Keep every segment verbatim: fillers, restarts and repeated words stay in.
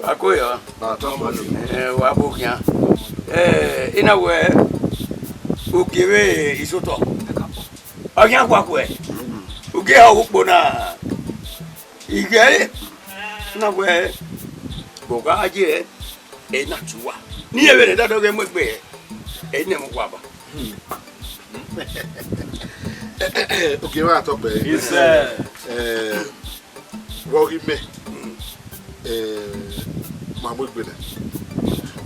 Wa ko yọ. Ba tọ mọ ni. Eh, wa bo khian. Eh, ina wẹ, ugie vbe isotọ. Ọ khian khuakhua. Ugie ọ ghẹ ukpo na. Ighẹ na wẹ, vbe ọ gha ye, ẹ na tu uwa. Ne irẹn vbe ne dadọ ghẹ mu egbe, ẹ ne mu uwa ba. Ogie mwa tọ kpẹẹ. Isẹ. Eh, vbe ọ ghi mẹ, eh, ma mu egbe nẹ.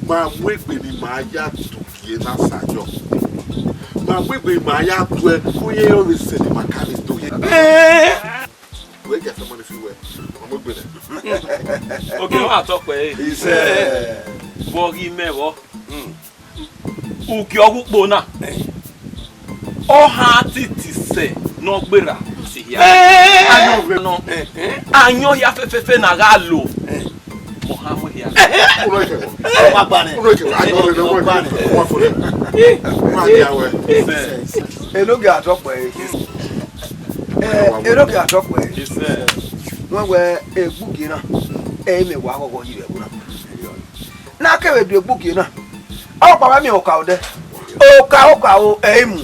Ma mu egbe ne ima ya do gie na sa yọ. Ma mu egbe ne ima ya tuẹ, uye yọ vbe sẹ ne ima ka vbe do ye. Eh! Wẹ gie afẹn mọ ni fi wẹ, ma mu egbe nẹ. Ogie mwa tọ kpẹẹ. Isẹ. Vbe ọ ghi mẹ vbọ. Ugie ọghe ukpo na, ọ han titi sẹ ne ọ gberra si hia. Eh. Ayọn vbe nọ. Eh, eh. Ayọn hia fẹfẹfẹ na gha lo. Eh. Mọ ha mu hia. Uno eke. Wa gba nẹ. Uno eke. Ayọn vbe nọ, wa gba nẹ. Wa fo nẹ. Ma dia wẹ. Enogie a tọ kpẹẹ. Eh, enogie a tọ kpẹẹ. Wẹ wẹ egbugie na, ẹ i mẹ wa ghọghọ yi vbe ẹvbo na. Ne a kevbe do egbugie na, ọkpa wa miẹn okaro dẹ. Okaro, okaro, ẹ i mu.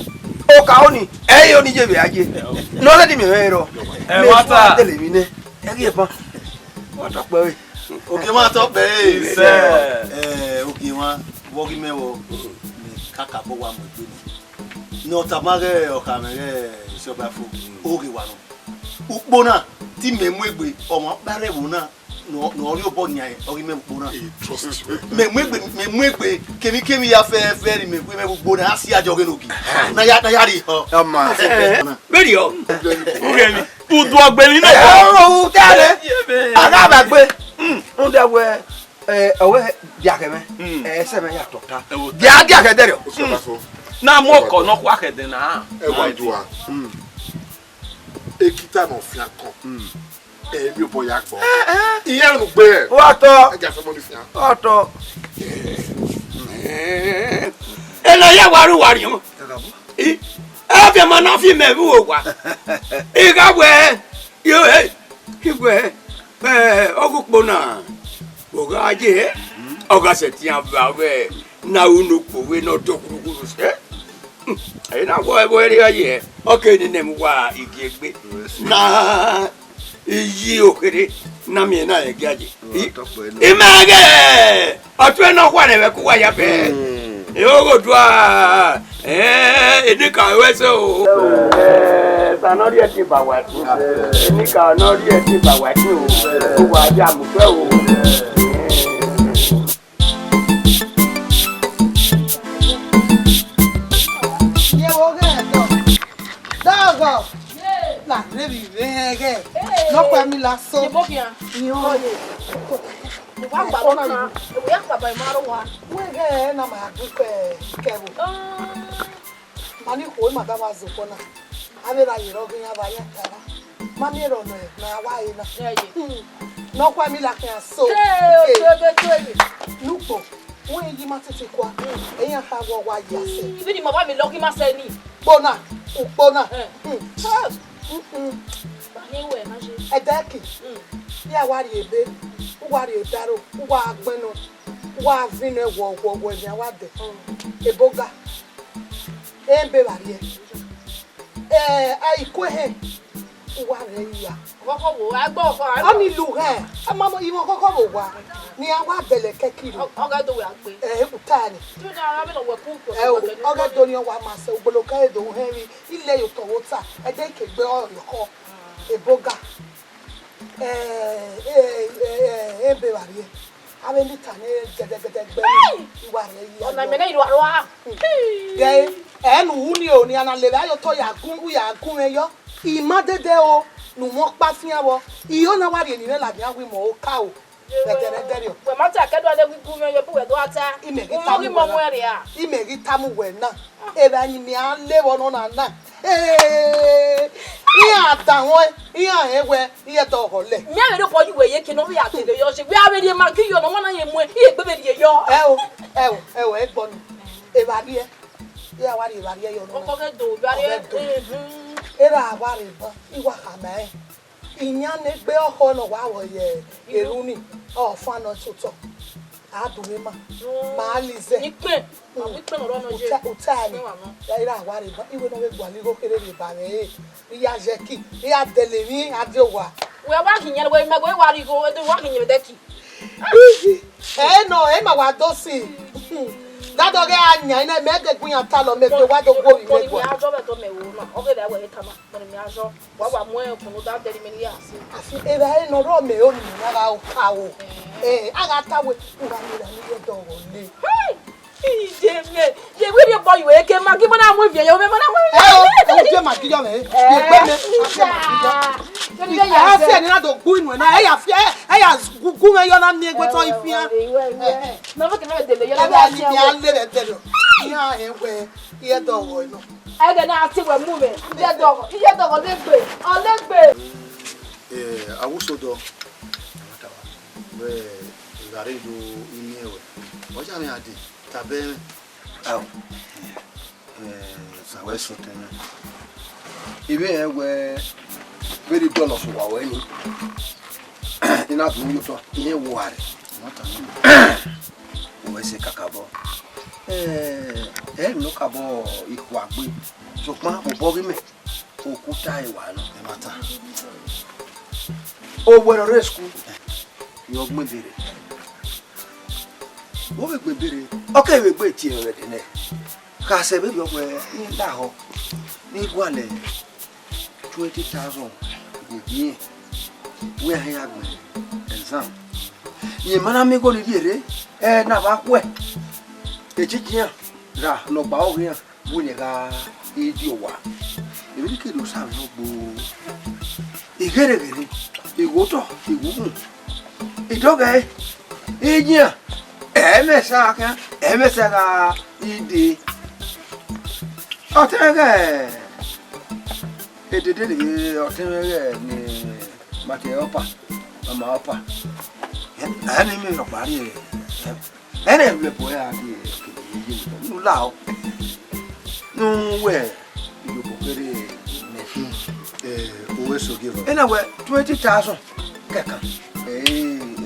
Okaro ni, ẹ i re ni ye vbe a ye. Ne ọ lẹ ni miẹn mwẹ rrọọ. Ẹ, mẹ wa fua ta. Dele emwi nẹ, ẹ ghi ẹban. Wa tọ kpẹẹ re. Ogie mwa tọ kpẹẹ re. Isẹ. Ẹ, ogie mwa, vbe ọ ghi mẹ vbọ, mẹ kakabọ wa mu egbe nẹ. Ne ọ tama ghẹ ọkhamẹ ghẹ Isiọba fo, oghe wa nọ. Ukpo na, te imẹ mu egbe, ọmwa ọkpa rre ẹvbo na, ne ọ, ne ọ rhie obọ yan, ọ ghi mẹ ukpo na. He trust you. Mẹ mu egbe, mẹ mu egbe, kemwikemwi ya fẹẹrẹ, mẹ gbe mẹ vbe ugbo na, a si a jọ ghe ne ogi. Na ya, na ya rhie họ. Ọma. Vberriọ. Ughẹmwi. Udu ọgbẹmwi nọ. Ẹ, o, o, te a rẹ. A gha ba gbe. Mm, rhunmwuda wẹ, ẹ, ọ wẹ dia khẹ mwẹ. Mm. Ẹ, ẹsẹ mwẹ ya tọ ta. Ẹ wo. Dia, dia khẹ dẹrriọ. Osuọba fo. Na mu ọkọ nọkhua khẹ dẹ na. Ẹ wa ju a. Mm. Ekita ne ọ fian kọn. Mm. Ẹ, emwi obọ ya gbọ. Iran nu gbe. Ọ tọ. Ẹ gie afẹn mọ ni fian. Ọ tọ. Ena ya wa ru wa riọn. I, afianma na fi mẹ vbe uwa. I gha wẹ, yo, ẹ, I wẹ, ẹ, ọghe ukpo na, ọ gha ye, ọ gha sẹtin ava vbe na unu ukpo vbe ne ọ dọ khurukhuru sẹ. Ẹ na wọ ẹvbo ẹre gha ye, ọ ke ne nẹ mu wa igiegbe. Na iyi okherhe na miẹn na ẹgiaje. Imẹ ghẹ ọtuẹ ne ọ khuarẹ vbe ẹko uwa ya bẹẹ. Oghodua, eh, enika ruẹ sẹ o. Eh, Esa ne ọ rhie ẹtin ba wa ẹtin. Enika ne ọ rhie ẹtin ba wa ẹtin o. Uwa ya mu fẹ o. Ye wo ghẹ dọ. Dọghọ. La re vbe ivẹ ghẹ. Nọkpa mi la so. Ibo khian? Iho. Oye. Uwa gba ọna, ewe ya kpaba ima ro wa. Wẹ ghẹ na ma gbe kẹ kẹ wo. Ah. Ma ni khuo ima da wa zobọ na. Avbe ra ye rọ ghe iran vbe a ya ta na. Ma miẹn rọ nẹ, ma wa re na. Ẹ ye. Hmm. Nọkpa mi la khian so. Hey, hey. Otu ebe, otu ebe. Nukpo, wẹ yi ma titi kua. Hmm. Eyan kha wọ wa ya sẹ. Ibi ni ma wa mi lọ ghi ma sẹ ni. Ukpo na, ukpo na. Eh. Hmm. Mm-mm. Ba ni wẹ ma je. Ẹdẹki. Hmm. Ya wa rhie ebe, u wa rhie odaro, u wa gbẹnnọ, u wa vinọ wọ, wọ, wọ, ẹmwẹ a wa dẹ. Hmm. Eboga. Ebe vbe a rhie. Eh, a i ku ehẹn, u wa rhie ya. Ọkhọkhọ wo, a gbọ ọkhọ, a gbọ. Ọni lu hẹ, a ma mọ, imọ ọkhọkhọ vbe owa, ne iran wa bẹlẹ kẹki ro. Ọ, ọ ghẹ do wẹ a gbe. Eh, u ta ni. Tu na, a vbe nọ wẹ ku, ku, eh, ku, ọ ghẹ do ni ọ wa ma sẹ, ugbolo kẹ do hẹn ri, ilẹ ye otọ vbe ota, ẹdẹ ke gbe ọyọkọ, eboga. Eh, eh, eh, eh, ebe vbe a rhie. Avbe ni ta ne gẹdẹgẹdẹ gbe ni, i wa rhie yi. Ọna mẹ ne i ru arua. Gẹ, ẹ ne u hu ni o, ne a na lele a ye otọ ya gun, u ya gun mwẹ yọ. I ma dede o, ne u mwẹ ọkpa fian vbọ. I ho na wa rhie ne imẹ ladian gu imẹ oka o. Rẹdẹrẹdẹ rriọ. Wẹ ma ta kẹdua de gu gun mwẹ yọ, bu wẹ do a ta. Imẹ ghi ta mu wẹ na. Imẹ ghi ta mu wẹ na. Evba ni mẹ a le vbọ nọ na na. Hey! Iran da ruẹn, iran rẹn wẹ, iran da ọghọ lẹ. Mẹ vbe rhie obọ ye uwẹ ye ke ne ọ vbe ya dele yọ, ṣe wẹ a vbe rhie Maggi yọ, ne ọmọ na ye muẹn, iran egbe vbe rhie yọ. Ẹ o, ẹ o, ẹ o, ẹ gbọ nẹ. Evbariẹ, iran wa rhie evbariẹ yọ nọ. Ọkọ ghẹ do, evbariẹ, Ọkọ ghẹ do. Ehun. Erha wa rre ban, I wa khama ẹre. Iyan ne egbe ọkhọ ne ọ wa vbọ ye eru ni, ọ fan nọ totọ. A do mwẹ ma, ma lizẹ. Ikpẹn, ma wẹ ikpẹn ne ọ rọ nọ ye. Uta, uta ni. Ikpẹn wa nọ. Ya ira wa rre ba, iwe ne ọ vbe gualọ igho kherhe rre ba mwẹ re. I ya ye ẹki, I ya dẹlẹ emwi, a die owa. Wẹ wa hin yẹn, wẹ mẹ wẹ wa rhie igho, ẹdẹ wa hin yẹn vbe ẹki. Iji, ẹ nọ, ẹ ma wa do si. Dadọ ghẹ a yan, ina mẹ gẹ gun yan ta lọ, mẹ gbe wa do gwo ovbi mẹ gua. Mọni mẹ a zọ vbe ẹdọ mẹ ro na, ọ ghe vbe wẹ tama, mọni mẹ a zọ. Wa wa mu ẹkun ne u da dẹrẹ imẹ ne I ya si. Afi evbare ne ọ rrọọ mẹ ro ne imẹ na gha oka ro. Eh, a gha ta wẹ, u gha miẹn erha ne I ye dọghọ le. Hey! Iye mẹ, ye wẹ rhie obọ ye uwẹ ke Maggi, mọ na mu ivie ye, mẹ mọ na mu ivie. Ẹ o, ẹ wo die Maggi yọ mẹ, ye gbe mẹ, a fi Maggi yọ. Ẹ ya fi ẹni na do gbu inu ẹ na, ẹ ya fi, ẹ ya gu gu mwẹ yọ na miẹn egbe tọ ifian. Na vbe kene dele yọ na. Ẹ bẹ ni mi a le vbe dele. Iran hẹ wẹ, I ye dọghọ nọ. Ẹghẹ ne a tie wẹ mu mwẹ, I ye dọghọ, I ye dọghọ legbe, ọ legbe. Eh, Awusodọ, wẹ I gha rre do imiẹn ruẹ, ọ ya mwẹ a dee, tama mwẹ. Ao, eh, sa wẹ sẹ otọ mwẹ. I vbe rẹn wẹ vbene I dọlọ sẹ uwa ruẹ ni, I na do ru ye otọ, I rẹn wẹ uwa rre. Uwẹ sẹ kakabọ. Eh, ẹ i re ne ọ kabọ ikhuagbe, sokpan obọ ghi mẹ. Okuta ẹre wa nọ. Ẹ ma ta. Owẹ ne ọ rre school, yọ gbẹn ebe rre. Vbe ọ vbe gbẹn ebe rre, ọ keghi vbe gbe tie mwẹ vbe ẹdẹ nẹ. Khasẹ vberriọ wẹ, ne I lahọ, ne I gualọ twenty thousand vbe gie irẹn, wẹ a hẹn ya gbẹn exam. Rẹn ma na miẹn igho ni rhie rre, ẹ na vbe khuẹ. Echichi iran ra ne ọ gba ọghe iran. Wẹ ne gha di owa. Emwi ni ke do sa mwẹ ọgbo. I ghere ghere, I gho otọ, I gho uhunmwu. I dọghẹ, I yian, ẹ i mwẹ sa khian, ẹ i mwẹ sa gha dee. Ọtẹn ghẹ, edede ni ọtẹn mwẹ ghẹ ne ma te ọpa, mama ọpa. Ẹ, ẹ ne imẹ rhọkpa rrie, ẹ. Ẹnẹ vbe ẹbọ ẹre a rhie ke ye ne u lao. Ne u wẹ iyobọ kherhe nẹ. Eh, uwẹ so give up. Ena wẹ twenty thousand kẹkan. Eh,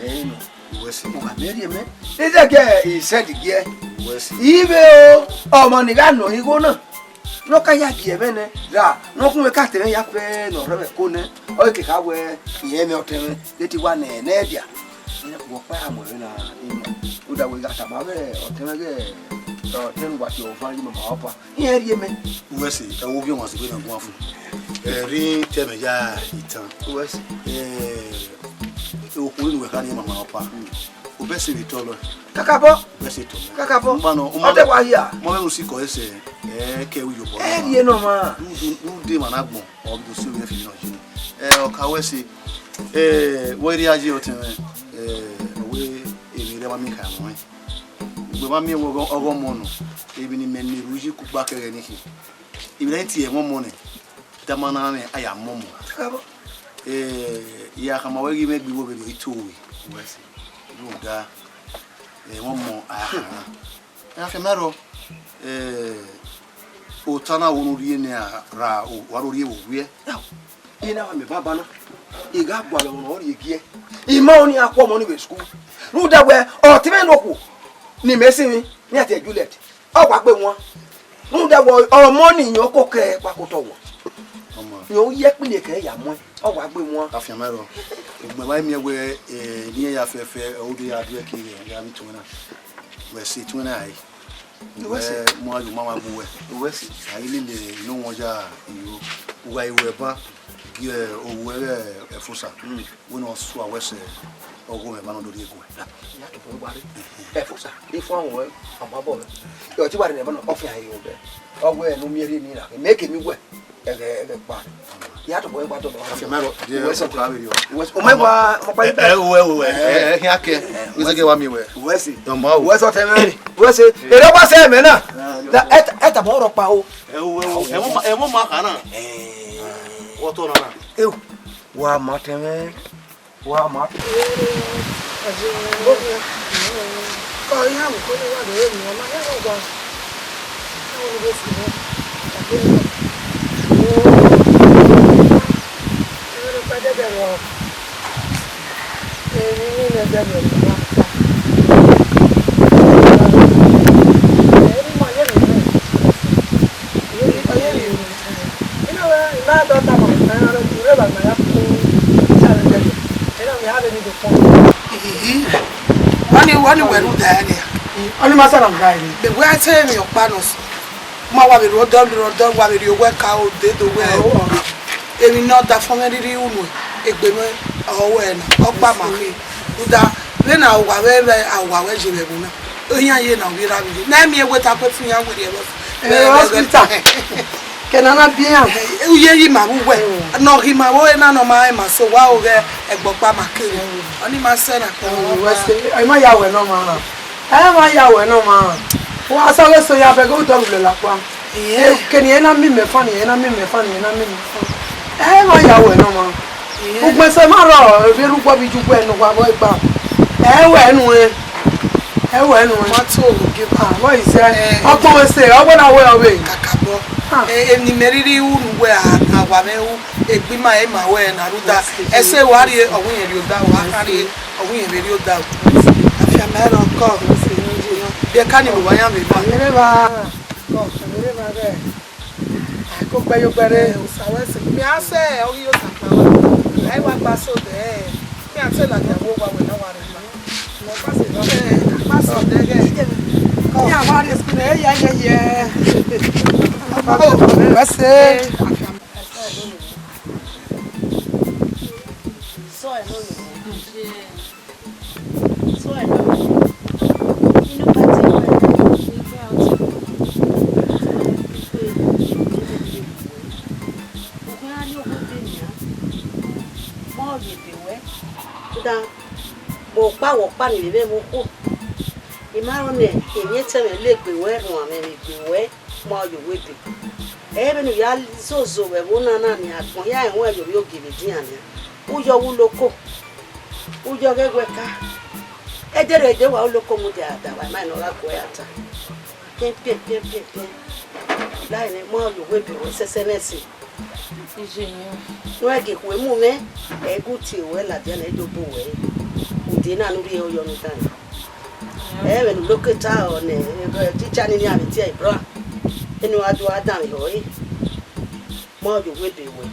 eh, no. Uwẹ si. U gha miẹn rhie mẹ. Ẹ i zẹgiẹ, I send giẹ. Uwẹ si. I vbe o, ọmọ ni gha nọ igho na. Ne ọ ka ya gie ẹmwẹ nẹ, ra ne ọ khuẹn ka tẹmwẹ ya fẹ ne ọ rhẹmwẹ ko nẹ, ọ ke kha wẹ, irẹn mwẹ ọtẹn mwẹ, de te wa nẹ nẹ dia. Wẹ ọkpa ya mu ẹmwẹ na, ina, rhunmwuda wẹ I gha tama vbe ọtẹn mwẹ ghẹ, ọtẹn ne uwa tie ọvan ye mama ọpa, irẹn rhie mẹ. Uwẹ sẹ, ẹ wo gie ọmwa sẹ wẹ na guan fun. Ẹ rhie tẹmwẹ ya itan. Uwẹ sẹ. Ẹ, okhuo ne uwẹ kha ne mama ọpa. Obẹ sẹ vbe tọ lọ. Kakabọ. Obẹ sẹ tọ. Kakabọ. Mba nọ, ọ ma ọdẹ wa hia. Mọ mẹ mu si kọ ẹsẹ, ẹ kẹ wi yobọ. Ẹ rhie nọ ma. Ude ma na gbọn, ọ bi do si ovbi ẹfi nọ jini. Ẹ, ọ ka wẹ sẹ, ẹ, wẹ rhie aye ọtẹn mwẹ, ẹ, wẹ emwi rẹ ma miẹn kha ẹmwẹ. Ugbẹn ma miẹn wẹ ọghọ, ọghọ ọmọ nọ, emwi ne imẹ ne ru yi kugba kẹghẹ ne I khin. Emwi ne I tie ẹmwẹ ọmọ nẹ, dama na mwẹ a ya mu ọmọ. Kakabọ. Eh, I ya khama wẹ ghi mwẹ gbe igho vberriọ I to ruẹ. Uwẹ sẹ. Rhunmwuda, eh, ẹmwẹ ọmọ a ya khama. Ẹ na fian mẹ rrọọ, eh, ota na wo ne u rhie nẹ ra, ra, o, wa do rhie vbe owiẹ. I na wa mẹ banbanna, I gha gualọ ọmọ ne ọ rhie giẹ. I ma ọnii a khuọ ọmọ ni vbe school. Rhunmwuda wẹ, ọtẹn mwẹ ne okhuo, ne imẹ sinmwi, ne iran tie Juliet. Ọ wa gbe wan. Rhunmwuda wẹ ọmọ ni yọn koko ẹre kpakotọ wan. Ọmọ. Yọn u ye ẹkpili kẹ ya muẹn, ọ wa gbe wan. Afianma rrọọ. Ugbẹn wa miẹn wẹ, eh, ne iran ya fẹfẹ, ọ do ya do ẹki ya vbe tuẹn na. Wẹ sẹ tuẹn na re. Uwẹ sẹ. Wẹ mu ayo mama gbe uwẹ. Uwẹ sẹ. A ghi lele ne wọn ya iro. Uwa iro ẹban gie owu ẹre Ẹfosa. Mm. Wẹ ne ọ sua wẹ sẹ ọgho mwẹ ẹban ne ọ do rhie guẹ. Ya tobọ ẹre wa re. Ẹfosa, ifo awon ẹ, ọmọ abọ rẹ. Ẹ, ọtí wà nínú ẹbọ náà, ọfẹ ayé ọbẹ. Ọwẹ ẹnu mi rí nira, mẹ kèmí wẹ. Ẹgẹ, ẹgẹ pa. Ya tobọ ẹre wa dọdọ. Ọfẹ mẹrọ, di ẹ sọ ka wẹ rí ọ. Wẹ sọ, ọmọ ẹwa, ọmọ pa. Ẹ, ẹ, wẹ, wẹ, wẹ. Ẹ, ẹ, ẹ, kí a kẹ. Wẹ sẹ kẹ wa mi wẹ. Wẹ sẹ. Ọmọ o. Wẹ sọ tẹmẹ. Wẹ sẹ. Èrè wá sẹ mẹ náà. Ẹ, ẹ, ẹ tàbọ̀ ọ̀rọ̀ pa o. Ẹ, wẹ, wẹ, ẹ, wọ́n ma, ẹ, wọ́n ma kà náà. Ẹ. Vbe ọ tọ nọ na? Eo, wa ma tẹn mwẹ, wa ma tẹn. Ọ iran vbe kọ ne wa do re emwi, ọ ma hẹ ọgua. Ọ ni vbe fi nẹ, ọ gbe nọ. Ẹmwẹ ne ọ kpa dẹdẹ rrọọ. Emwi ne ọ dẹdẹ rrọọ, ọ ma ta. Emwi ma ye rre. Ọ ye rre. Ina wẹ, ima dọ tama, ma ya rre, ure ba ma ya ku, ta vbe dẹdẹ. Ina wẹ, a vbe ni do kpọn. Ihihi. Wani, wani wẹ rhunmwuda ẹre nia? Ọni ma sẹ na da ẹre. Mẹ wẹ a te emwi ọkpa nọ sẹ. Ma wa vbe rre odọ, rre odọ, wa vbe rrie owẹ ka ode do wẹ. Emwi ne ọ da fọn mwẹ rhirhi unu, egbe mwẹ ọ wẹ na, ọkpa ma khin. Rhunmwuda, vbene a wa vbe, vbe a wa wẹ ye vbe ẹvbo na. Oyan ye na ovbi erha vbe ye. Na miẹn wẹ ta kue fun iran werriẹ vbe. Vbe hospital. Kẹ ne a na biẹ iran. Uye yi ma vbe uwẹ. Ne ọ ghi ma vbe ore na ne ọ ma rẹn ma so wa oghẹ ẹgbẹe ọkpa ma kere. Ọni ma sẹ na kpẹrẹ. Wẹ se, ẹ ma ya wẹ ne ọ ma rran. Ẹ ma ya wẹ ne ọ ma rran. Wa sa ọghe eso ya bẹghe u dọlọ ulẹ lakpa. Keni ẹ na miẹn imẹ fan, ẹ na miẹn imẹ fan, ẹ na miẹn imẹ fan. Ẹ ma ya wẹ ne ọ ma rran. Ugbẹn sẹ ma rrọọ, erha erha ugbọ vbe iye ugbẹn ne uwa vbọ gba. Ẹ wẹ nuẹn. Ẹ wẹ nuẹn. Ma to oge ba. Ah, wẹ izẹ. Eh, ọgbọn wẹ sẹ, ọ wẹ na wẹ ọ vbe. Kakabọ. Ah. Eh, emwi ne imẹ rhirhi ru ne uwẹ a, a wa mwẹ ru, egbe ima ẹre ima wẹ na rhunmwuda. Ẹse wa rrie, ọ wẹ irẹn rrie odaro, wa kha rrie, ọ wẹ irẹn vbe rrie odaro. Afianma ẹre ọkọ. Biẹ ka ni vbe uwa yan vbe ba. Vbe ba. Kọ, vbe ba ghẹ. A ko gbe yo gbẹre. Eh, Osa wẹ sẹ. Mi a sẹ, ọ ghi yo sa kpa wa. A i wa gba so dẹ. Mi a te ladian vbe owa wẹ na wa rre ba. Mo gba so dẹ. Eh, a gba so dẹ ghẹ. Mi a wa rrie school, eh, yeah, yeah, yeah. Oh, wẹ sẹ. So, I know you. So, I know you. Inú pati wẹ̀ ni ìgbà ọtí. Òkun á rí owó dé nìyà. Mọ òye dè wẹ́. Kódà, mo pa wọ pa ni vbe mo khuo. I ma rẹn nẹ, emwi etẹn mwẹ le gbe wẹ, rhuanmwẹ vbe gbe wẹ, ma yo wẹ ebe. Ẹ i vbene u ya zozo vbe ẹvbo na na nian, agbọn hia rẹn wẹ yo vbe ogie vbe edian nian. U yọ vbe uloko, u yọ ghẹ wẹ ka. Ẹdẹrẹdẹ wa uloko mudia da wa, ima nọ gha guẹ ya ta. Piẹn, piẹn, piẹn, piẹn, piẹn. Lae nẹ, ma yo wẹ ebe wẹ sẹsẹ nẹ ẹse. Iye yẹn. Ne ọ gie ekhue mu mwẹ, ẹ i gu tie ruẹ ladian ne ẹ i do bu ruẹ. Ude na ne u rhie yọ ne u dan. Ẹ vbe ne u doketa ọ nẹ, teacher ni ni a vbe tie bra. Ene u gha do a danmwehọ ẹre. Ma yo wẹ ebe wẹ.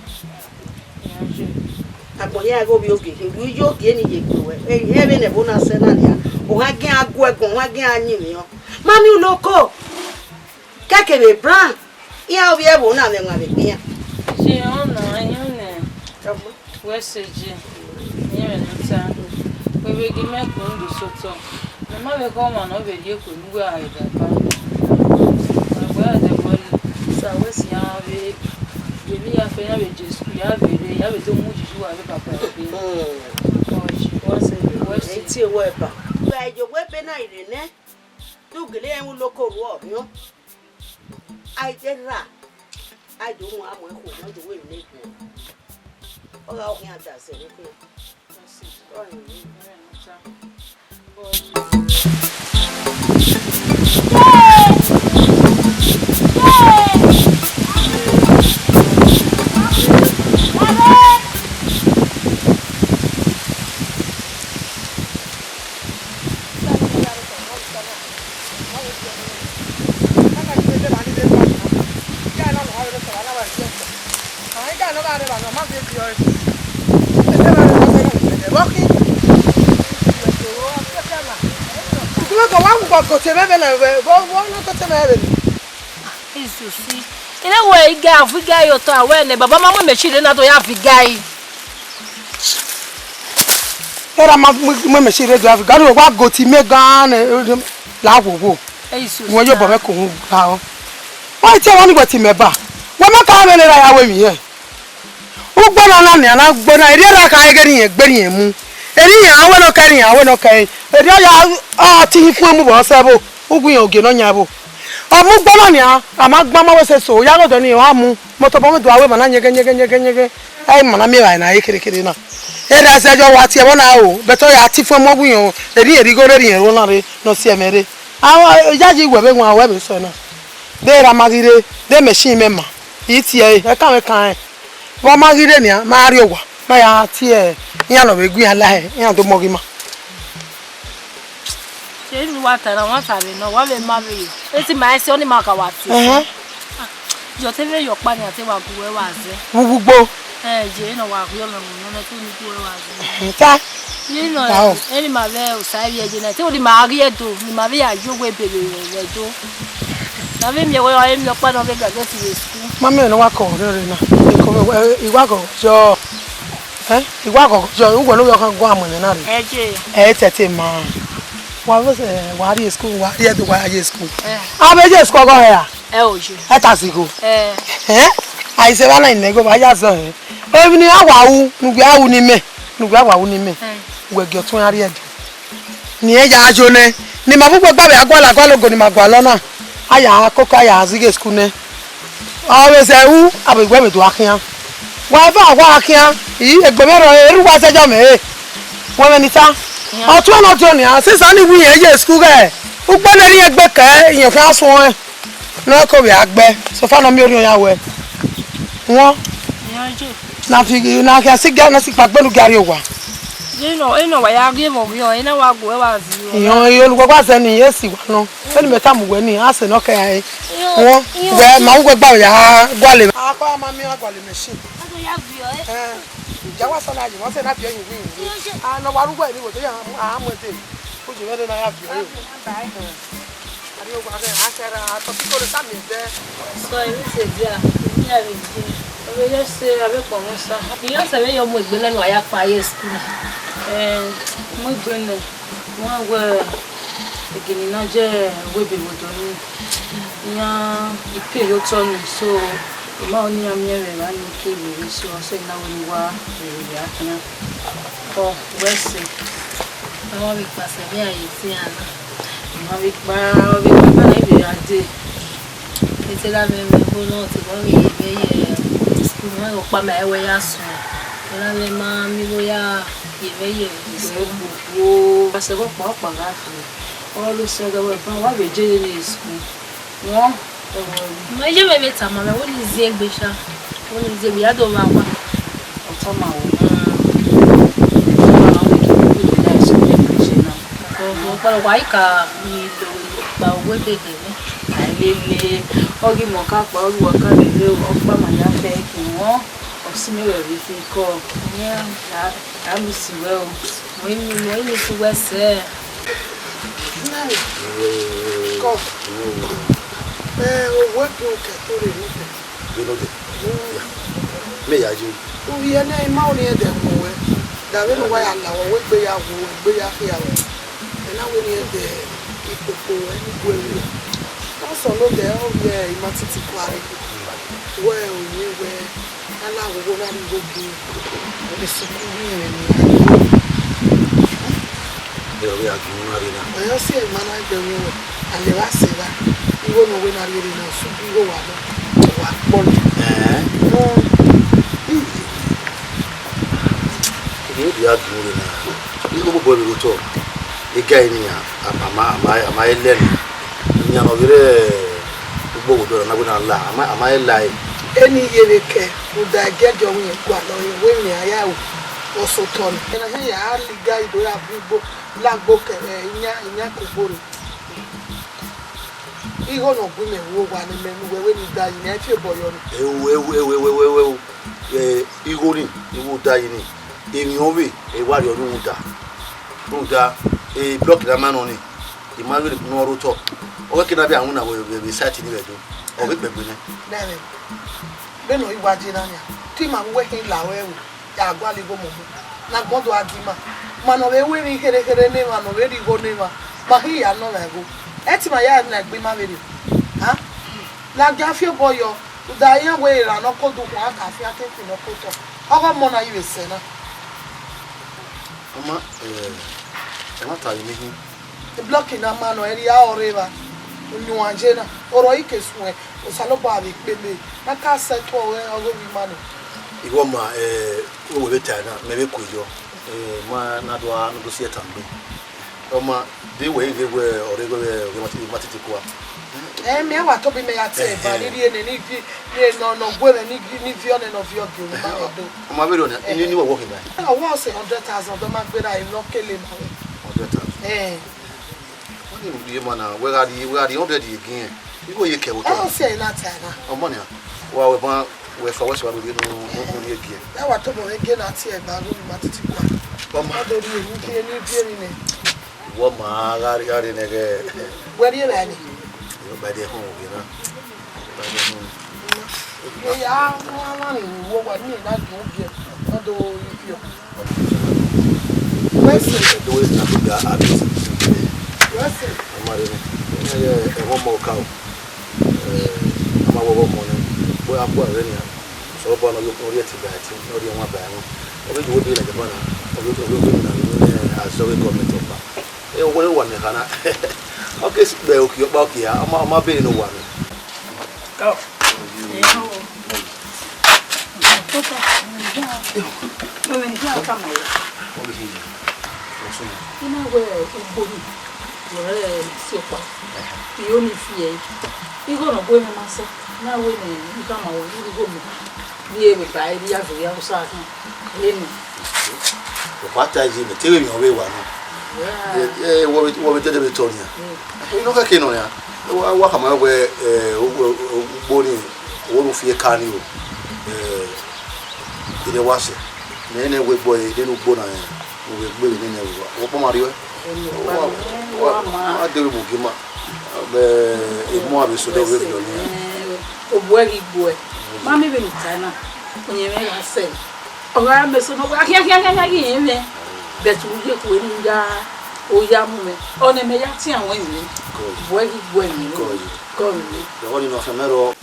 Agbọn hia igho vbe ogie khin, vbe iye ogie ni ye egbe wẹ. Ẹ vbe ne ẹvbo na sẹ na nian. Ohan gian gu ẹguọn, ohan gian yin mwẹ ọ. Ma miẹn uloko. Kẹkẹ vbe bra. Iran ovbi ẹvbo na mwẹ wan vbe egbe iran. Ṣe ọna, iran nẹ, wẹ sẹ je, iran mwẹ ne u ta. Wẹ vbe gie imẹ kpe unu do sẹ otọ. Mẹ ma vbe khọ ọmwa ne ọ vbe rhie kue ne uwẹ a gha daba. Wẹ gha dẹ wẹ, sa wẹ si iran vbe, vbe emwi ya fẹ iran vbe je school, ya vbe rre, ya vbe do mu yi uwa vbe papa ya gbe. Wẹ sẹ, wẹ sẹ. Ẹ i tie wẹ ba. Wẹ yo wẹ ebe na ire nẹ, du gele rẹn uloko ruẹ ọrhiọn. A i de rra, a i do mu a mu ẹkhuẹ ne ọ do wẹ emwi ne gu. Ọ gha khian da zẹ vbe khian. Iye si, ine wẹ iga, avọ iga ye otọ, a wẹ nẹ, baba ma mu imẹ si rre na do ya viọ iga ẹre. Erha ma mu, mu imẹ si rre do ya viọ iga, ne wa go ti mẹ gan ne, la wo wo. Iye si, wẹ ye obọ mwẹ ko hu gha ọ. Wa tie wa ni wẹ ti mẹ ba. Wẹ ma ka vbe ne ra ya wẹ mi yẹn. Ugbẹn na na nian na gbona, erriọ erha kha ghe ne irẹn gbe ne irẹn mu. Erriọ iran wẹ ne ọ kẹ, erriọ iran wẹ ne ọ kẹ, erriọ ya ọ te hin ikhuẹn mu vbe ọsẹ vbo, uwu iran ogie ne ọ yan vbo. Ọ mu ugbo na nian, a ma gban ma wẹ sẹ eso, ya ghe odẹ ni, ọ a mu. Mọtọ bọ mwẹ do aro emwa na yẹngẹn, yẹngẹn, yẹngẹn, yẹngẹn. Ẹ, emwa na miẹn evbare na ye kherekhere na. Erha zẹ yọ wa tie ẹmwẹ na ro, but ọ ya te ifuẹn mu ọghe irẹn o, erriẹn righo rre, erriẹn ro na rre, ne ọ si ẹmwẹ rre. A, iyayi wẹ vbe wan, wẹ vbe sẹ na. De erha ma ghi rre, de machine mẹ ma, I tie ẹre, ẹkan mwẹ kan rẹn. Vbe ọ ma ghi rre nian, ma rrie owa, ma ya tie iran ne ọ vbe gu iran lahẹ, iran do mọ ghi ma. Ṣe ne uwa ta na, wa ta vbe nọ, wa vbe ma vbe yo. Esi ma ẹse ọni ma ka wa tie. Ẹhẹn. Jọ te vbe ye ọkpa nian te wa gu wẹ wa zẹ. Vbe uwu ugbo. Ẹ, je nọ wa rhie ọmọ ẹmwẹ nọ, te unu gu wẹ wa zẹ. Ta. Ye nọ, Wow. Eni ma vbe osa ivbi ẹje na, te odi ma ghi ẹdo, ni ma vbe ya yo wẹ bere wẹ do. Na vbe miẹn wẹ, ẹ miẹn ọkpa nọ vbe graduate vbe school. Ma miẹn ne wa kọ rere na. Eko vbe, iwa gọ jọ. Eh? Iwa gọ jọ, uwẹ ne u yọ khan gua mu ẹmwẹ na rre. Ẹ je. Ẹ tẹte ma. Wa vbe sẹ, wa rrie school, wa rrie ẹdo, wa ye school. Eh. A vbe ye school ọgọ hẹ ra? Ẹ o je. Ẹ ta zigho. Eh. Eh? A i sẹ vba na, I nẹ igho vba ya zọ hẹ. Emwi ne a wa ru, ne uwẹ a ru ne imẹ, ne uwẹ a wa ru ne imẹ. Eh. Wẹ gie ọtuẹn a rrie ẹdo. Ne irẹn ya yo nẹ, ne ima vbe ugbegbe vbe a gualọ agualọ ogo ne ima gualọ na, a ya koko, a ya zighi school nẹ. Ọ vbe zẹ ru, a vbe wẹ vbe do a khian. Wa eva wa khian, I egbe mwẹ rrọọ, erha uwa zẹdẹ mẹ re. Wẹ mwẹ ni ta. Ọtuẹn ne ọ diọn nian, since a ni wi irẹn ye school ghẹ, ukpo ne erha irẹn gbe kẹ, irẹn khian suẹn. Ne ọ ko vbe a gbẹ, sofa ne ọ miẹn orhiọn ya wẹ. Wọn. Iran je. Na fi, na khian si gia, na si kpa gbenu gia rrie owa. Ye nọ, enọ wa ya gie vbe ovbi ọ, ena wa gu ẹ wa zi ọ. Iran, iran, unu wa zẹ ni, e si wa nọ. Eni mẹ tama uwẹ ni, a sẹ ne ọ kẹ ra re. Wọn, wẹ, ma uwẹ gba ya gualọ. A kọ ma miẹn wa gualọ machine. A do ya viọ, eh? Eh, ya wa sọ na ye, wọn sẹ na viọ yin wi. A nọ wa ru wẹ ni, wẹ do ya, a mu ẹdẹ. Oye mwẹ na ya viọ. Ariowa ghẹ, a sẹ ra, a tọ kikore sa miẹn ẹdẹ. Sọ emwi sẹ dia, emwi a vbe je, ọ vbe ye sẹ avbe kpọnmwẹ osa. Iyẹn sẹ vbe ye mu egbe nẹ ne uwa ya kpa ye school na. Eh, mu egbe nẹ, wẹ wẹ egini na je wẹ ebe vbe odọ ni. Iran ipie ye otọ ni, so, I ma ho ne iran miẹn mwẹ evba ni ke vbe rre, so, ọ sẹ na wẹ ne I wa vbe rre khian. Ọ, wẹ sẹ. Ọ vbe kpa sẹ vbe a ye te iran na. Ọ vbe kpa, ọ vbe kpa na vbe a dee. Ete gha mwẹ mwẹ igho nọ, te ọ vbe ye vbe ye school, ọ kpa ma ẹwẹ ya suẹn. Ọ na mwẹ ma miẹn igho ya ye vbe ye school. Gbogbo, a sẹ vbe ọkpa ọkpa gha fi. Ọ lo sẹ ghe wẹ ban, wa vbe je ye ne school. Wọn, ẹwọ. Mẹ ye mẹ vbe tama mwẹ, wẹ ne I ziẹn egbe sha. Wẹ ne I ziẹn egbe, ya do vba wa. Ọ tama wẹ. Ọkpa wa i ka ni lo kpa uwu ebe ghe mwẹ. Ailele, ọ ghi mọ ka kpa, ọ ghi wa ka lele, ọkpa ma ya fẹ ki wọn. Ọ si mwẹ vbe fi kọ. Yeah. A, a miss wẹ o. Mo i mi, mo i miss wẹ sẹ. Nai, kọ. Ẹ, owẹ ke okẹ to rre notẹ. Vbe notẹ? Ya. Mẹ ya ye. Ovbi ẹnẹ, I ma ọnii ẹdẹ mu wẹ. Da vbene uwa ya la wẹ, wẹ gbe ya wu, wẹ gbe ya khia wẹ. Ẹ na wẹ ne I ẹdẹ ikpokpo wẹ, ne I gu ẹre. Ọ sẹ notẹ, ọ vbe I ma titi kua rre. Wẹ, oyin wẹ. A na ghogho na rhie igho gie, ọ vbe sukuru vbe irẹn ne iran rhie. Ẹ, ọ vbe a gie unu na rre na. Ẹ, ọ si ẹre ma na gbe ẹmwẹ ruẹ, a lẹ vba sẹ evba. Igho ne ọ wẹ na rhie rre na, sukuru igho wa nọ, ọ wa kpọlọ. Ẹn. Ọ, i, Ivie, a gie unu rre na. Igho bọbọ vbe rre otọ. Ega ni a, a, a ma, a ma, a ma he lẹ nẹ. Iran ne ọ vbe rre ugbo vbe odọ na wẹ na la, a ma, a ma he la ẹre. Eni ye vbe kẹ, rhunmwuda ẹgiẹgiẹ ọghe irẹn gualọ rẹn, wẹ emwi a ya ru, ọ sẹ otọ nẹ. Ena hia ya liga ido ya bu igbo, lagbo kẹ, ẹ, iyan, iyan ke ugbo rre. Igho ne ọ gu imẹ vbe owa ne mẹ ne uwẹ wẹ ne I da yi nẹ, ẹ fi obọ yọ nẹ. Ewu, ewu, ewu, ewu, ewu, ewu, ewu. Eh, igho ni, igho da yi ni. Emwi ọ vbe, e wa rriọ rhunmwuda. Rhunmwuda, eh, block ne a ma nọ ni, I ma vbe ne ọ rre otọ. Ọ ghẹ ke na vbe a winna vbe, vbe, vbe site ni vbe Ẹdo. Ọ vbe kpẹgbe nẹ. Nẹrẹ, vbene ọ i wa die na nian, te ima vbe uwẹ khin la ruẹ ẹvbo, ya gualọ igho mọmọ. Ne agbọn do gha gie ima. Ma ne ọ vbe ru emwi kherhe kherhe ne emwa, ne ọ vbe rhie igho ne emwa. Ma khin ya nọ mwa igho. Ẹ te ima ya na egbe ima vberriọ. Ha? Ladian fi obọ yọ, rhunmwuda iran wẹ eran ne ọ ke odẹ ukhuan ka fian ke fi ne ọ ke otọ. Ọghe ọmọ na i vbe sẹ na. Ọ ma, eh, ẹmwata vbe eni khin. Block na ma nọ, ẹre a ọre evba. Nuan je na, ọrọ ike suẹn, Osanobua vbe kpele, na ka sẹ ẹto ọghe ọghe ovbi ima nọ. Igho ma, eh, uwẹ vbe tae na, mẹ vbe ku yọ, eh, ma na do a, na do si ẹtan gbe. Ọ ma, de wẹ ighe wẹ ọre ighe wẹ ọghe ma titi, ma titi kua. Ẹ, mẹ wa tobọ imẹ ya tie eba, ẹhẹn, ni rhie nẹ, ni vi, ni nọ, nọ gu mwẹ ni vi, ni viọ nẹ, nọ viọ gie, ma do. Ọ ma vberriọ nẹ, ni, ni wẹ wọ khin na? Ọ wa sẹ hundred thousand, ọ ma gberra, emwi ne ọ kele ma wẹ. Hundred thousand. Eh. Wẹ ni rhie ma na, wẹ gha rhie, wẹ gha rhie hundred ye gie, igho ye kẹ vbe otọ. Ẹ, ọ sẹ na ta na. Ọ ma nia, wa wẹ ban, wẹ fa wẹ sẹ wa rhie nu, nu, nu rhie gie. Ẹ wa tobọ mwẹ gie na tie eba, ru ni ma titi kua. Ọ ma. Ọ do rhie, ni rhie, ni rhie ni nẹ. Wọ ma gha rhie, gha rhie nẹghẹ. Wẹ rhie vbe nẹ? Ba de họn ovbi na. Ba de họn. Eya, wa wa ni wo wa ni na gie ovbi, ọ do rhie ovbi. Wẹ sẹ. Do we na do ga a do se. Wẹ sẹ. Ọ ma rre nẹ. Ẹ, ẹ, ẹ, ọmọ ka o. Eh, a ma wẹ ọmọ nẹ. Wẹ a kua rre nia. Sẹ ọba nọ, ọ rhie ẹtin ba ẹtin, ọ rhie ẹwaẹn ba ẹwaẹn. Ọ vbe ju wẹ be lẹgẹ ba na, ọ vbe, ọ vbe, ọ vbe na ne azọ vbe gọọmenti ọkpa. E, wẹ wa mẹ khana. Ọ ke si kpẹ okhi ọkpa okhi a, ọ ma, ọ ma bere ne owa mẹ. Ka. Ọ vbe si ye. Ọ sunu. I na wẹ ugbo ni, wẹ si ọkpa. I ho ni fi ẹe. Igho ne ọ gu mwẹ ma sẹ, na wẹ ne I khama wẹ, ne igho mẹ. Rhie vbe ba ẹre ya zẹ ya Hausa khin. Rhie nẹ. Okhuo ta yi mẹ, te vbe emwi ọ vbe wa nọ. Yeah. Eh, eh, wọ vbe, wọ vbe dede vbe tọ nian. Mm. Eh, inọ kẹkẹ nọ nian. Wa, wa khama wẹ, eh, o, o, o, ugbo ni, o ru fi eka ni o. Eh, ire wa sẹ. Nene wẹ egbe, nene ugbo na, eh, u vbe gbe vbe nene wa. Wọ kpọ ma rriọ. Wa, wa, wa de vbe mu gie ma. Vbe emọ a vbe sodẹ vbe viọ nian. Obuẹ ghi gbuẹ. Ma miẹn vbene u ta na, ọyẹnmwẹ gha sẹ. Ọ gha mẹ eso ne ọ gha khian khian khian khian ghi rẹn mwẹ. But u ye khue ne u ya, u ya mu mwẹ. Ọnii mẹ ya tian wẹ mwẹ. Obuẹ ghi gbuẹ mwẹ. Kọ mwẹ. Ọghe ọnii nọ khian mẹ rrọọ.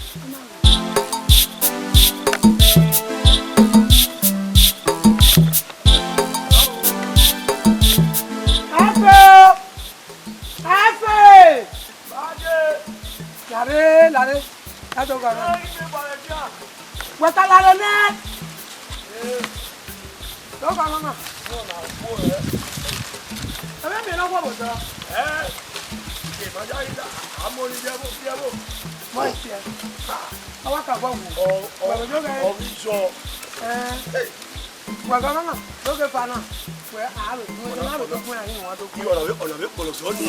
Afe! Afe! Lare, lare. Ẹ do gha na. Wẹ ka lare nẹ. Do gha na. Ẹ vbe miẹn ne ọ guọghọ dọ. Ẹ, ike ma ya ida, a mu ni ye ẹvbo, ye ẹvbo. Mọ isi ẹ. Ọ wa ka guọghọ. Ọ, ọ, wẹ do gha. Ọ ghi zọ. Ẹ. Hey. Wa gha na, do ghe fa na. Wẹ a vbe, wẹ na vbe do gun a hin wa do gun. Ọna vbe, ọna vbe kpọlọ sọ ni.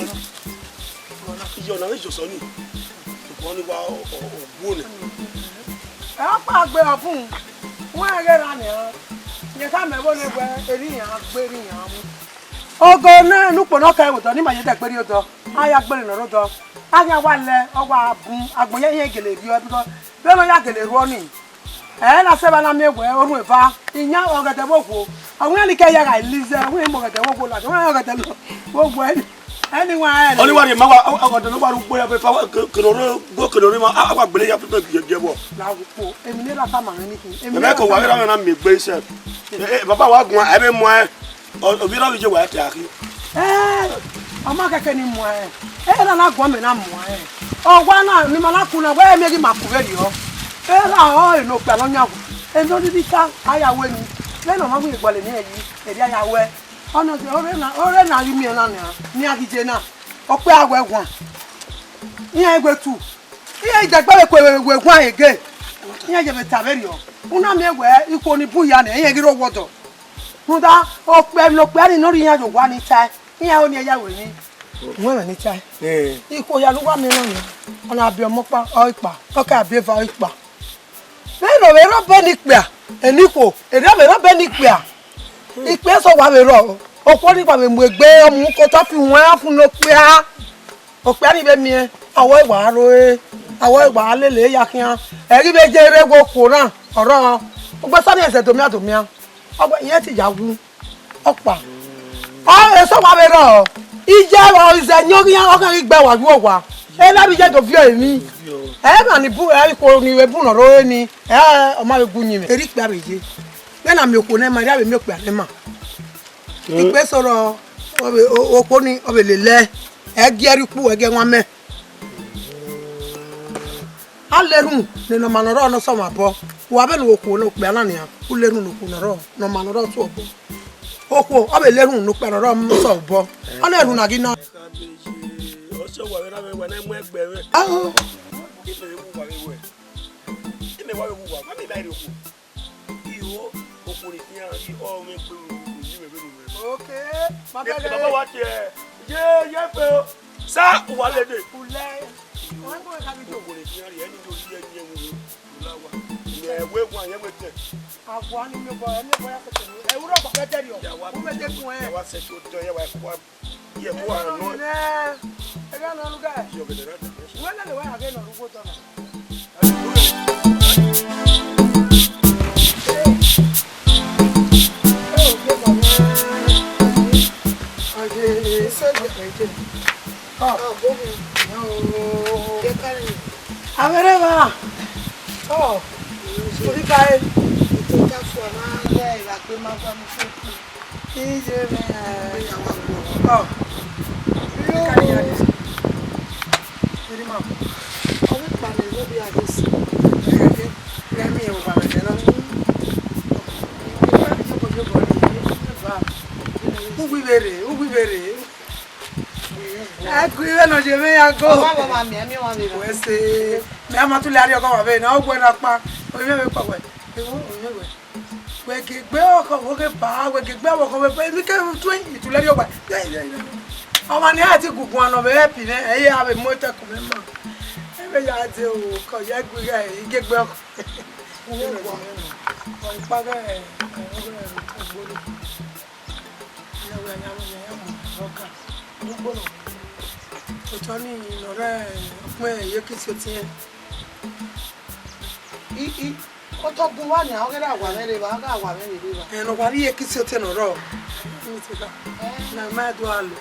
Iye ọna vbe jọ sọ ni. Sokpan ọnii wa ọ, ọ, ọ guo nẹ. Ẹ, ọkpa gbe ọfun. Wẹ ghe ra nian. Yẹn ka mẹ vbo ne wẹ eri yan gbe eri yan mu. Ogo ne nukpo nọ kẹ odọ ni ma ye dẹ gberi odọ. A ya gbere nọ rre odọ. A khian wa lẹ, ọ wa bun, agbọn ye iran gele rriọ, because vbene ọ ya gele rruọ ni. Ẹ na sẹ vbe a na miẹn wẹ orhun eva, iyan ọgẹdẹ vbe okhuo. Ọ wian ni kẹ ya gha lize, ọ wian mu ọgẹdẹ vbe okhuo ladian, ọ wian ọgẹdẹ vbe okhuo ẹni. Ẹni wa rẹn. Ọni wa rhie ma wa, ọgẹdẹ ne wa ru ugbo ya vbe fa, kene orre, go kene orre ma, a wa gbele ya pẹpẹ gie gie vbọ. La wo kpo, emwi ne ra tama mwẹ ni khin. Emwi ne ra tama mwẹ. Mẹ ko wa ghe ra mwẹ na miẹn egbe sẹ. Eh, eh, baba wa guan, ẹ vbe muẹn. Ọ, ovbi erha vbe iye wa te akhi. Ẹ, ọ ma kẹkẹ ni muẹn. Erha na guan mẹ na muẹn. Ọ wa na, ne ima na ku na, wẹ miẹn ghi ma ku vberriọ. Erha ọre ne okpia ne ọ yan wu. Emwi ne ọ rhirhi ka, a ya ru eni. Vbene ọ ma wẹ gualọ eni yi, erriọ a ya ruẹ. Ọnii, ọre na, ọre na ghi miẹn na nian, ne iran ghi je na. Okpia wẹ guan. Iran i wẹ tu. Iran i dẹgbe vbe kue vbe guan ege. Iran ye vbe ta vberriọ. U na miẹn wẹ ikhuo ni bun hia nẹ, iran ghi rre owa ọdọ. Rhunmwuda okpia, emwi ne okpia ni ne ọ rhie iran ye owa ni tae, iran ho ni ya ru emwi. Wẹ ẹmwẹ ne I tae. Eh. Ikhuo hia ne uwa miẹn na nian, ọ na biẹ ọmọ ọkpa, ọ ikpa, ọ ka biẹ eva, ọ ikpa. Vbe erha, vbe erha ọbe ne ikpia, eni ikhuo, erha vbe erha ọbe ne ikpia. Ikpia eso wa vbe rrọọ, okhuo ni wa vbe mu egbe, ọ mu kota fi wan fun ne okpia. Okpia ni vbe miẹn, awọ wa ro e, awọ wa lele ya khian. Ẹ ghi vbe je rre vbe okhuo na, ọ rrọọ. Ugbẹn sani ẹzẹ domian domian. Ọ gbe, irẹn te ya wu. Ọkpa. Ọ, eso wa vbe rrọọ. Iye vbe izẹ ni ọ ghi, ọ ghi gbe wa yu owa. Ena vbe iye do viọ emwi. Ẹ na ni bu, ẹ ikhuo ni vbe bu nọ rre ni. Ẹ, ọ ma vbe gu yin mwẹ. Erha ikpia vbe ye. Vbene a miẹn okhuo ne ma, erha vbe miẹn okpia ne ma. Ikpia eso rrọọ, ọ vbe, o, okhuo ni, ọ vbe lele ẹe. Ẹ gie ẹre ukpu, ẹ gie ẹwaẹn amẹ. A le erhunmwu ne ọ ma ne ọ rrọọ ne ọ sẹ ọmwa obọ. Wa vbene okhuo ne okpia na nian, u le erhunmwu ne okhuo ne ọ rrọọ ne ọ ma ne ọ rrọọ sẹ obọ. Okhuo, ọ vbe le erhunmwu ne okpia ne ọ rrọọ sẹ obọ. Ọ na erhunmwu na ghi na. Ọ sẹ uwa vbe na vbe wẹ ne mu ẹgbẹ vbe. Ahọ. Imẹ vbe wu uwa vbe wẹ. Imẹ wa vbe wu uwa, wa vbe ba rhie okhuo. Iro, okhuo ne khian rhie, ọ mwẹ egbe ru, ru, ru, ru, ru, ru. Okay, ma bẹghe. Baba wa tie, ye, ye fe o. Sa, uwa le de. Ulẹ. Ọmọ ẹgbẹ ka bi do. Okhuo ne khian rhie, ẹni do rhie, ẹni ẹwu, ru la wa. Mẹ wẹ wa, yẹn wẹ tẹ. Awa ni mi bọ, ẹni bọ ya fẹtẹ mi. Ẹ wúrọ̀ bọ̀ fẹ́ tẹ̀lé ọ. Ya wa. Wọ́n mẹ dé kun ẹ. Ya wa sẹ tó tọ, ya wa kó wa. Ye ko wa nọ. Ẹgẹ nọ lugẹ. Ye ọgẹdẹ na da. Wẹ lele wa ya ghe nọ lugbo tọ na. Avbe erha evba, ọ, odigha ẹre. Iye mwẹ. Ọ. Erima. Ọ vbe kpa ne erha ovbi a ghe si. Ẹ, ẹ, ẹ miẹn vbe owa mwẹ nẹ na. Uwu ivbe rre, uwu ivbe rre. Ẹ gu ivbe nọ ye mwẹ ya go. Ọmwa vbe ọmwa miẹn, miẹn ọmwa vbe erha. Wẹ se, mẹ a ma tu lẹ arriọ ọgọ ọmwa vbe na, ọ wẹ na kpa. Ovbi mwẹ vbe kpa wẹ. Ewo, ovbi mwẹ wẹ. Wẹ gie egbe ọkhọ vbe oghe ba, wẹ gie egbe ọkhọ vbe ba, emwi ke tuẹn, I tu lẹ arriọ ọgba. Ọmwa ne a ti gu guan nọ vbe help mwẹ, ẹ i ya vbe mu etẹn ku mwẹ ma. Ẹ vbe ya dee o, ke ọ ya gu ighe, I gie egbe ọkhọ. Ọ i kpa ghẹ, ẹ, ọ ghẹ, ọ gbolo. Otọ ni ne ọ rre ọkpẹn Iyeke Isiotiẹn. I, i, otọ gun uwa nian, ọ ghi ra wa mwẹ rre evba, ọ gha wa mwẹ rre evba. Ẹ, ne ọ wa rrie Iyeke Isiotiẹn ne ọ rrọọ. Ẹ. Na ma do a lo.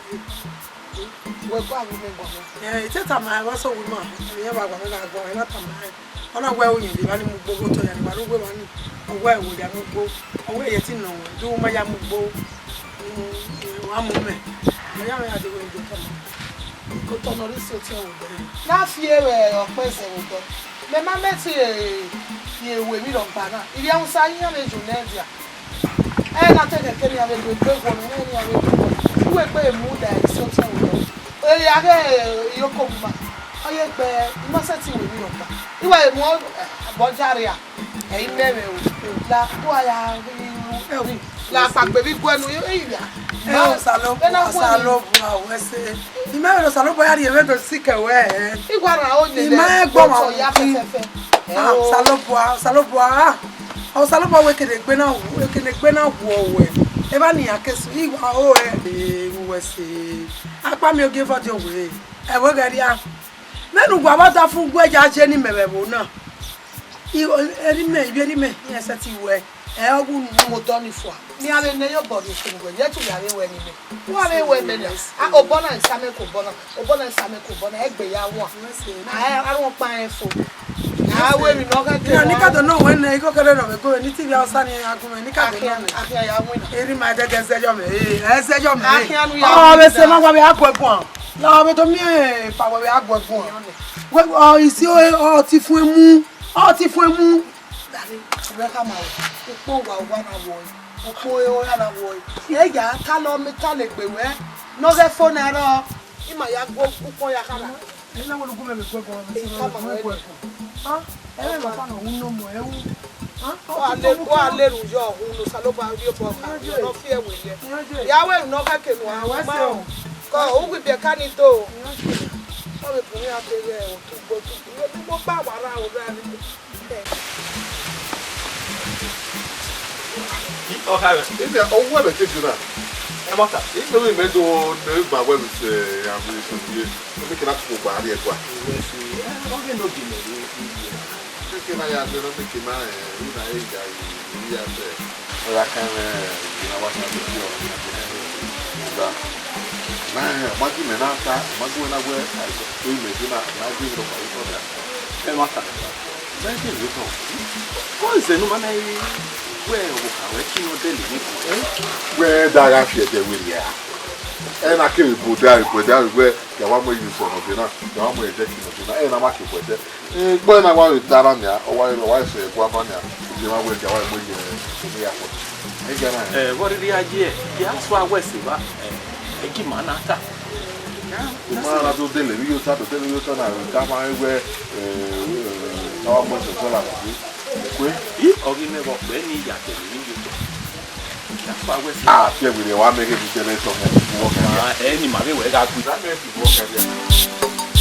Wẹ gua vbe imẹ guan mwẹ. Ẹ, I te tama ẹn vbe ọ sẹ owu ima, emwi iran vbe aguan mwẹ gha guan, I na tama ẹn. Ọ na wẹ oyin vbe evba ni mu ugbo, vbe otọ ya ni wa rre uwu evba ni, ọ wẹ ẹvbo ya mu ugbo, ọ wẹ ẹyẹ te nọ ruẹ, do ma ya mu ugbo, mm, wa mu mẹ, mẹ ya mwẹ gha deghẹ otọ ma. Otọ ne ọ rre Isiotiẹn vbe odọ. Na fi ẹre ọkpẹn zẹ vbe odọ. Mẹ ma mẹ te rhie ru emwi rhọkpa na. Ivbi Hausa iran vbe ye nẹ dia. Ẹ na te kẹkẹ ne iran vbe do egbe guọnọ, iran vbe do egbe. Uwẹ egbe mudia Isiotiẹn vbe odọ. Ere a ghe iyoko ma, ọ ye gbe, I ma sẹtin ru emwi rhọkpa. I wa mu abọ jaria, ẹ i mẹ mwẹ o. La, do a ya, la kpakpe vbe iguẹ nu, i ya. Ẹ, Osanobua, Osanobua, wẹ se. I ma vbe ne Osanobua ya rhie mwẹ do sikẹ wẹ, ẹ. I wa ra o lele. I ma gbe ọmwa otọ ya fẹfẹfẹ. Ah, Osanobua, Osanobua, ah. Osanobua wẹ ekenegbe na wu, ekenegbe na wu wẹ. Evba ne iran ke su, I wa ho ẹ. Ẹ, wẹ se. Akpamiẹn ogieva ọdiọn wẹ. Ẹ vbe ghẹ rria. Vbene uwa vbe ọdafẹn uwẹ ya ye ne imẹ vbe ẹvbo na. I, erha imẹ, ivbi erha imẹ, iran sẹtin wẹ, ẹ, ọ wu unu. Mu odọ ni fua. Mẹ a vbe nẹ ye obọ ni fua wẹ, ye tu ya vbe wẹ ni mẹ. Wa vbe wẹ mẹ na. A, obọ na i sa mẹ ke obọ na, obọ na i sa mẹ ke obọ na, egbe ya wan. A, a rhọkpa rẹn fo. A wẹ emwi ne ọ ghẹ ke. Iran ni ka do nọ wẹ nẹ, igho kẹrẹ nọ vbe go, ni te ivbi Hausa ni ya gu mwẹ, ni ka do nọ wẹ. Akhian, akhian ya win na. Erha ima ẹdẹdẹ zẹ yọ mẹ, ẹ, ẹ zẹ yọ mẹ. Akhian nu ya win na. Ọ vbe sẹ ma wa vbe a gu ẹguan. La vbe do miẹn epa wẹ vbe a gu ẹguan. Wẹ, ọ, isi ọ, ọ ti fuẹn mu. Ọ ti fuẹn mu. Dadi, wẹ khama o. Ukpo wa, uwa na wọe. Ukpo e, uwa na wọe. Ẹ ya ta lọ, mẹ ta lẹ egbe wẹ. Ne ọ ghẹ fo na rrọọ. Ima ya gu ukpọn ya khama. Ẹ na wẹ ne u gu mwẹ vbe gu ẹguan, vbe sẹ ne u gu ẹguan. Ah, ẹ vbe ma fa nọ hu nọ mọ ẹ hu. Ah, ọ a le, ọ a le ru yọ hu ne Osanobua rhie obọ kha, ne ọ fi ẹwe yẹ. Ya wẹ ne ọ ghẹ ke nu a ma. Kọ, u ghi biẹ ka ni do. Ọ vbe bun iran te ghẹ otu gbe otu. Otu gbe gba wa ra o ra ni. Ọ kha rẹ. Ivia, ọ wẹ vbe te juna. Ẹ mọta. Ikpe vbe mẹ do ne ba wẹ vbe se avbe eso ye. Ọ vbe kena tuku gba rrie ẹgua. Wẹ se, ẹ, ọ vbe no di mẹ rre, ivia. Keke na ya dẹ nọ, keke na, ẹ, u na e ya yi, i ya dẹ. Ọ ya kan mwẹ, ẹ, ivia na wa sa do ti ọ, ivia. Na, ẹ, ọ ma gi mẹ na ta, ọ ma gi wẹ na wẹ, a, e mẹ juna, na gi mẹ rhọkpa vbe otọ na. Ẹ mọta. Mẹ ke vbe tọ. Kọ ise ne u ma na re wẹ ọvbokhan ruẹ ke nọ dẹle ne ikun, ẹ? Wẹ da gha fi ẹdẹ wẹ ria. Ẹ na kevbe bu odẹ, a vbe bu ẹdẹ, a vbe wẹ, ya wa mu eyi sẹ nọ viẹ na, ya wa mu ẹdẹ ki nọ viẹ na, ẹ na ma ke bu ẹdẹ. Egbe na wa vbe ta na nia, ọ wa, ọ wa sẹ ẹguaban nia, ivbi emwa wẹ ya wa mu ye, ye ya kpọ. Ẹ ga na. Ẹ, vbe ọ rhirhi a ye, ya sua wẹ sẹ evba, ẹ, ẹ gi ima na ta. Ima na do dele vbe iyota, do dele vbe iyota na, vbe tama wẹ, ẹ, ẹ, na wa mu ẹsẹ sẹ la vbe. Kue. I, ọ ghi mwẹ vbe ọ kpẹ ne I ya dele vbe iyota. Ya sua wẹ sẹ. A, fiẹ werriẹ, wa mẹ ghe ne I dele tọ mẹ, vbe ọ kẹ. Ma, ẹ, ne ima vbe wẹ gha gui. Wa mẹ vbe ọ kẹ.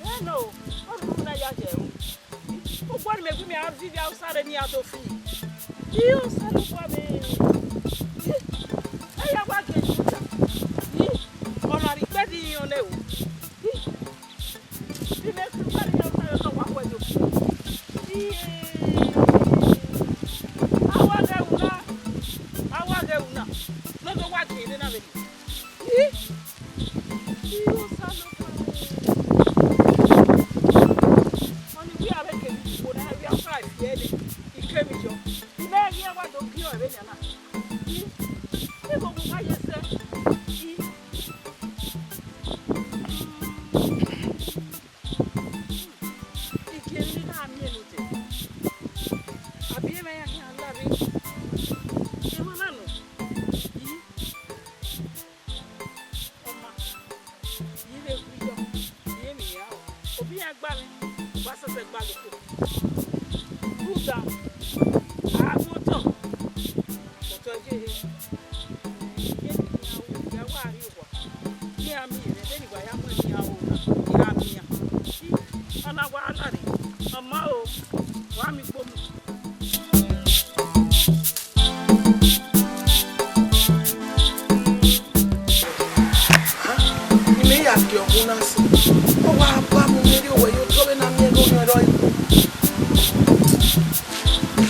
Hello, ọ rhurhu na ya ye ẹre. Ugbẹn ne imẹ gu imẹ a viọ ivbi Hausa rre ne iran do fi. Iyẹn Osanobua mwẹ. Ẹ ya wa gie yi ya. Ọna rhie ikpẹdẹ iran nẹ o. Imẹ kuru kari iran Osanobua wa khuẹ do. Iye. A wa ghẹ ru na. A wa ghẹ ru na. Ne ọ do wa gie ne na vbe. Iyẹn Osanobua mwẹ. Ọni wẹ a vbe kevbe ikhuo na, wẹ a fa ẹre ne I kevbe yọ. Imẹ ghi wa do gie ọre vbenian na. Igho vbe uwa ye sẹ. I, I gie emwi ne I na miẹn ne odẹ. Abi emwa ya khian la rre. Emwa na nọ. I, Ọ ma, I vbe gu yọ, I vbe miẹn iran o. Ovbi iran gba mwẹ, ọ wa sẹsẹ gba loko. Rhunmwuda, a gu otọ, otọ ye ehe. Iye ne iran ru, ya wa rrie owa. Iran miẹn mwẹ, vbene wa ya mu emwi iran ru na, iran miẹn. Ọna wa la rre, ọ ma o, wa miẹn ikponu. Imẹ ya gie ọghe na sẹ, ọ wa ba mu ne erriọ wẹ ye otọ vbene a miẹn ne orhiọn rrọọ.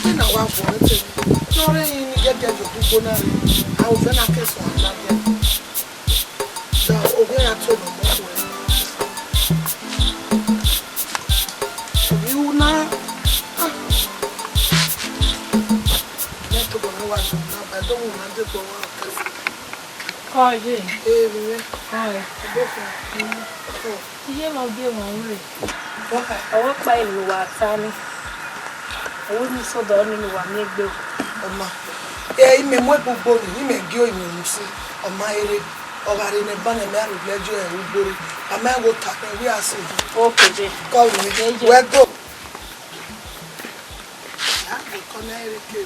Vbene a wa guọnmwẹ te, ne ọ rre emwi ne I gẹgẹ ye odugbo na rre, a ovẹ na ke sẹ ọmwa ladian. Da ovbi ẹre ya tuẹ ne ọ mu okhuo ẹre. Ovbi ru na. Ah. Mẹ tobọ ne wa jọ na ba do mu na de gbe ọmwa kẹfẹ. Kọe. Ee, vbe mwẹ. Kọe. Ebe fẹ. Mm. Kọe. Iye ma gie emwa ure. Ọ wa kpa emwi ne uwa ta ni. Ọ wẹ ne I sẹ odọ ni ne uwa miẹn egbe. Ọ ma. Ẹ, imẹ mu egbe ugbo ni, imẹ gie orinmwi unu si. Ọ ma rre. Ọ gha rre ne ẹban ne mẹ a rhie ogie ẹre ugbo rre. A ma wo ta nẹ, wẹ a sẹ. Okay, je. Kọ vbe. Wẹ do. Ya vbe kọ nẹ rre ke.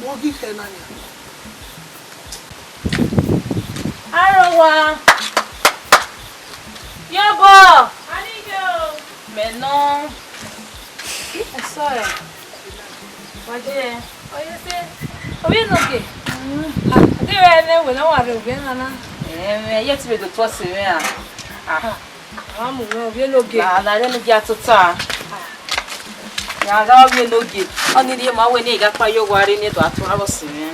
Wẹ ghi khẹ na nia. Arowa. Iyobọ. Mẹ nọ. Sorry. Wa je. Oye se. Ovbi enogie. Ah, de wẹ ne wẹ na wa rre ovbi na na. Eh, mẹ ye ti vbe do tuẹ sẹ mwẹ a. Ah. A mu mwẹ ovbi enogie. Na, na, ovbi enogie a tota. Ya gha ovbi enogie. Ọni rhie ma wẹ ne I gha kpa ye owa rre ne do a tua vbọ sẹ mwẹ.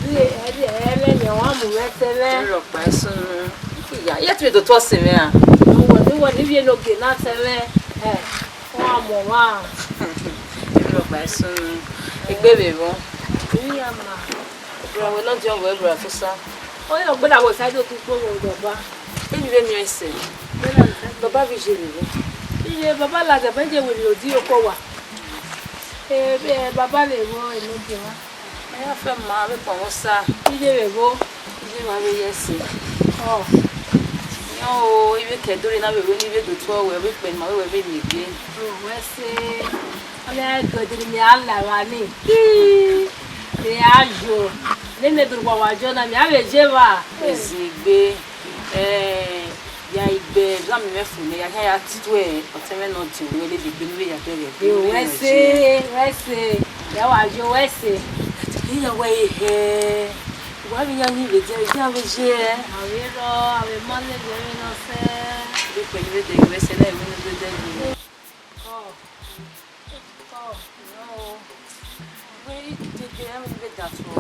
Ẹ, ẹ, ẹ, ẹ, ẹ, wa mu mwẹ sẹ mwẹ. Rhọkpa i sunu. Ya, ye te do tuẹ sẹ mwẹ a? Wẹ, wẹ, wẹ, ovbi enogie na sẹ mwẹ. Ẹ, wa mu ọmwa. Rhọkpa i sunu. Egbe vbe vbọ? Iya ma. Bra wẹ nọ diọn wẹ bra tusa. Oya ọgbẹna wẹ sa do tu kpo vbe odọba. Eni vbe miẹn ẹse. Baba vbe iye vbe vbo? Iye baba ladian, bẹn je werriẹ odi okọ wa. Ebe baba vbe vbo enogie mwa. Ẹ ya fẹ ma vbe kpọnmwẹ osa. Iye vbe vbo? Iye ma vbe ye ẹse. Ọ. Yan o, I vbe ke do rre na vbe ru ne I vbe do tuẹ wẹ, vbe kpẹ ma vbe wẹ vbe miẹn egbe. O, wẹ se. Ọni a gọdọ ne a la evba ni. Ii, ne a yo. Ne mẹ do wa wa jọ na, mẹ a vbe je evba. Ezegbe, eh, ya igbe, zam mwẹ fo nẹ, ya khian ya tuẹ ọtẹn mwẹ ne ọ diọn wẹ lele egbe ne u vbe ya bẹghe egbe. Wẹ se, wẹ se. Ya wa yo wẹ ẹse. Iran wẹ hẹ. Wa vbe ya ni vbe dia, dia vbe ye. A vbe rrọọ, a vbe ma lele ẹmwẹ nọ sẹ. Vbe kpẹ ni vbe dẹghe wẹ ẹse na, ẹvbo ni vbe dẹghe. Kọ, kọ, no. Vbe i dede ẹmwẹ ni vbe da tuọ.